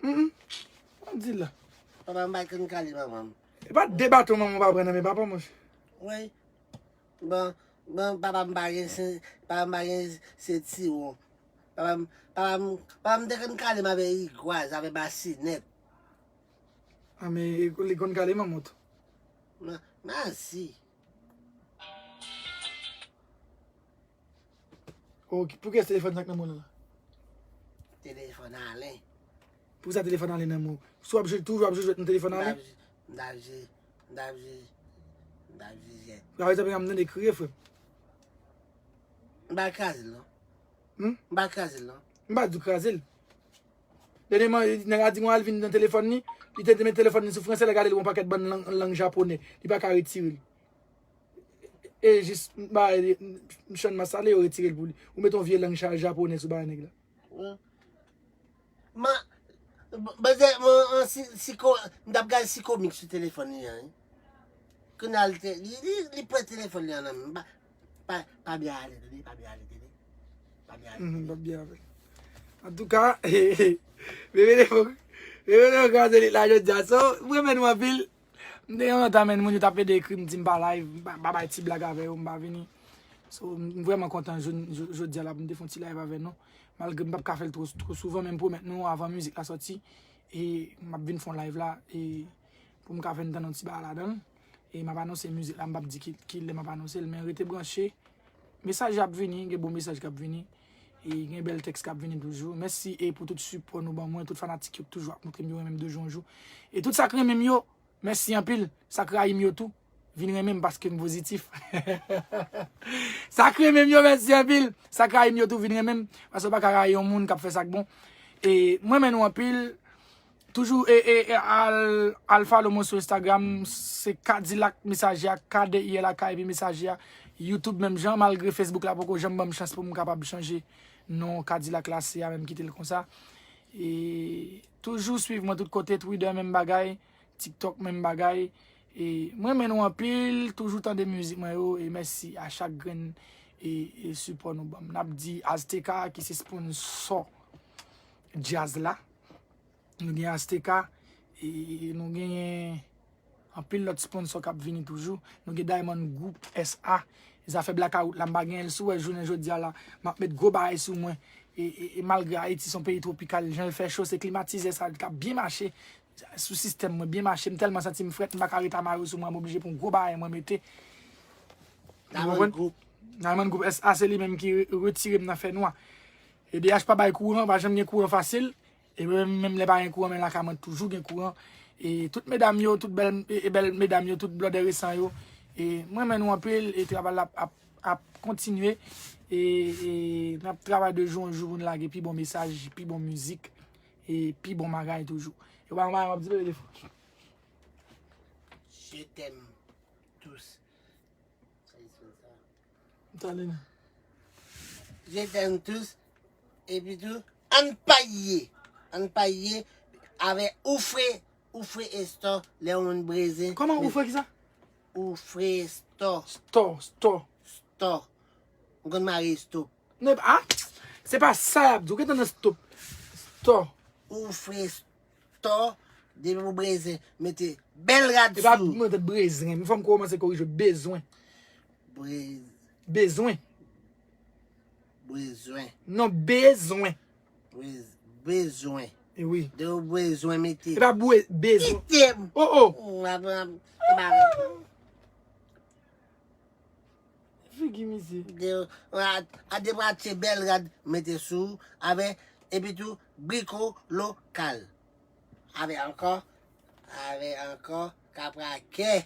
Mm, mm. Sa w di la? Papa m pa t konn kale manman m. E pa de baton manman w pa pran nan men papa w, monchè. Wi. Bon, bon, papa m pa gen sen-, papa m pa gen sentiwon. Papa m, papa m, papa m te konn kale m avè rigwaz, avè basinèt. A, men li konn kale manman w tou. Ma-, mèsi. Ok, poukiyès telefòn sa k nan men w la? Telefòn Alen. Poukisa telefòn Alen nan men w? Si w ap jwe, toujou ap jwe jwèt nan telefòn Alen? M t ap jwe, m t ap jwe, m t ap jwe, m t ap jwe jwèt. Sa vle di m tande kriye, frè m. M pa kraze l, non. Hmm? M pa kraze l, non. M pa di w kraze l. Dènyèman, nèg la di mwen al vin nan telefòn li, li te met telefòn li sou fransè, lè gade l gon pakèt bann lang, lang japonè. Li pa ka retire l. E jis, m ba, m, m chann masale, yo retire l pou li. Ou met yon vye lang ja-, japonè sou bagay nèg la. Wi. Man, Bon, bon, se, bon, bon, si, si ko, m t ap gade si komik sou telefòn li an, wi. Kounye a, li, li, li, li pran telefòn li an nan men m. Pa, pa, pa byen ale, tande, pa byen ale, tande. Pa byen ale, Mhm, tande. Pa byen ale. Antouka, bebe de fok, bebe de fok kraze lit la jodi a. So, m renmen nou anpil. M te kontan, men moun yo t ap pede ekri m, di m pa live, m pa, m pa bay ti blag avè yo, m pa vini. So, m vrèman kontan jodi, jodi a la pou m te fè yon ti live avè nou. Malgre m p ap ka fè l twò, twò souvan, men m pwomèt nou avan mizik la sòti, e m ap vin fè yon live la, e pou m ka fè n tann yon ti bagay ladan l. E m ap anonse mizik la, m p ap di ki, ki lè m ap anonse l, men rete branche. Mesaj ap vini, gen bon mesaj k ap vini. E gen bèl tèks k ap vini toujou. Mèsi e pou tout sipò nou ban mwen, tout fanatik yo k toujou ap montre m yo renmen m de jou an jou. E tout sa k renmen m yo, mèsi anpil. Sa k rayi m yo tou, vin renmen m paske m pozitif. Sa k renmen m yo, mèsi anpil. Sa k rayi m yo tou, vin renmen m. Paske w pa ka rayi yon moun k ap fè sa k bon. E mwen renmen nou anpil. Toujou e, e, e, al, al follow mwen sou Instagram, se Kadilak Mesaje a, K D I L A K epi Mesaje a. YouTube menm jan, malgre Facebook la poko janm ban m chans pou m kapab chanje non Kadilak la, se a menm kite l konsa. E toujou swiv mwen tout kote, Twitter menm bagay, TikTok menm bagay. E mwen renmen nou anpil, toujou tande mizik mwen yo, e mèsi a chak grenn e, e sipò nou ban m. N ap di Azteca ki se sponsò djaz la. Nou gen Azteca, e nou genyen anpil lòt sponsò k ap vini toujou. Nou gen Diamond Group S A. Zafè blakawout la, m pa genyen l sou wè jounen jodi a la. M ap met gwo bagay sou mwen. E, e, e malgre Ayiti se yon peyi twopikal, jan l fè cho, se klimatizè sa k ap byen mache sou sistèm mwen, byen mache. M tèlman santi m frèt, m pa ka ret a mayo sou mwen, m oblije pran gwo bagay mwen mete. Ou Diamond konprann? Group. Diamond Group S A se li menm ki re-, retire m nan fènwa. E D H pa bay kouran, pa janm gen kouran fasil. E mwen menm lè pa gen kouran, men lakay mwen toujou gen kouran. E tout medam yo, tout bèl, e, e bèl medam yo, tout blòdè resan yo. E mwen renmen nou anpil, e travay la ap, ap, ap kontinye. E, e n ap travay de jou an jou pou n lage pi bon mesaj, pi bon mizik, e pi bon bagay toujou. E w pa yon bagay w ap di bebe de fò. Je t'aime tous. Sa ki se sa? Talina. Je t'aime tous. Epi tou, ann pa ye. Ann pa ye avè Oufre, Oufre Store, lè yon moun brezen. Kòman Oufre ki sa? Oufre Store. Store, store. Store. M konn mare stop. Non, ah, se pa sa y ap di w. Gentan nan stop. Store. Oufre Store, depi pou brezen, mete bèl rad sou. E pa mwen tèt brezen. Fò m kòmanse korije bezwen. Brez. Bezwen. Bezwen. Non, bezwen. Brez. Bezwen. E wi. Depi pou bezwen, mete. E pa bwe-, bezwen. Kite m. Oh, oh. M ap, m ap, e pa vre. Figi misye. De, a, a de bwa tche bèl rad mete sou, avè, epi tou, briko lokal. Avè ankò, avè ankò, kaprakè.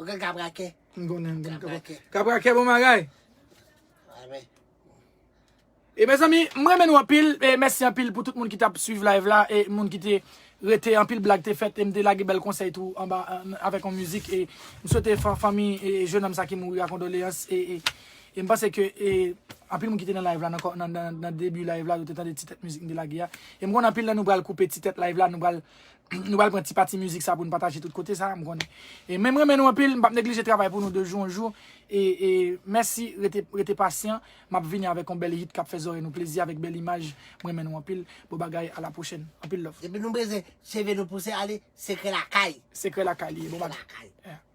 Ou konn kaprakè? M konnen, m konnen. Kaprakè. Kaprakè bon bagay. Avè. E mezanmi, m renmen nou anpil, e mèsi anpil pou tout moun ki t ap swiv live la, e moun ki te rete, anpil blag te fèt, e m te lage bèl konsèy tou anba, an, avèk yon mizik, e m swete fa-, fanmi, e jennonm sa ki mouri a kondoleyans, e, e, e m panse ke, e, anpil moun ki te nan live la, nan kò-, nan, nan, nan debi live la, yo te tande ti tèt mizik m te lage a, e m konnen anpil nan nou pral koupe ti tèt live la, nou pral nou pral pran ti pati mizik sa pou n pataje tout kote sa, m konnen. E men m renmen nou anpil, m p ap neglije travay pou nou de jou an jou. E, e mèsi, rete, rete pasyan. M ap vini avèk yon bèl hit k ap fè zòrèy nou plezi, avèk bèl imaj. M renmen nou anpil. Bon bagay, a la pwochèn. Anpil love. Depi nou breze, cheve nou pouse ale, sekrè lakay. Sekrè lakay li ye, bon bagay. Sekrè lakay. Yeah.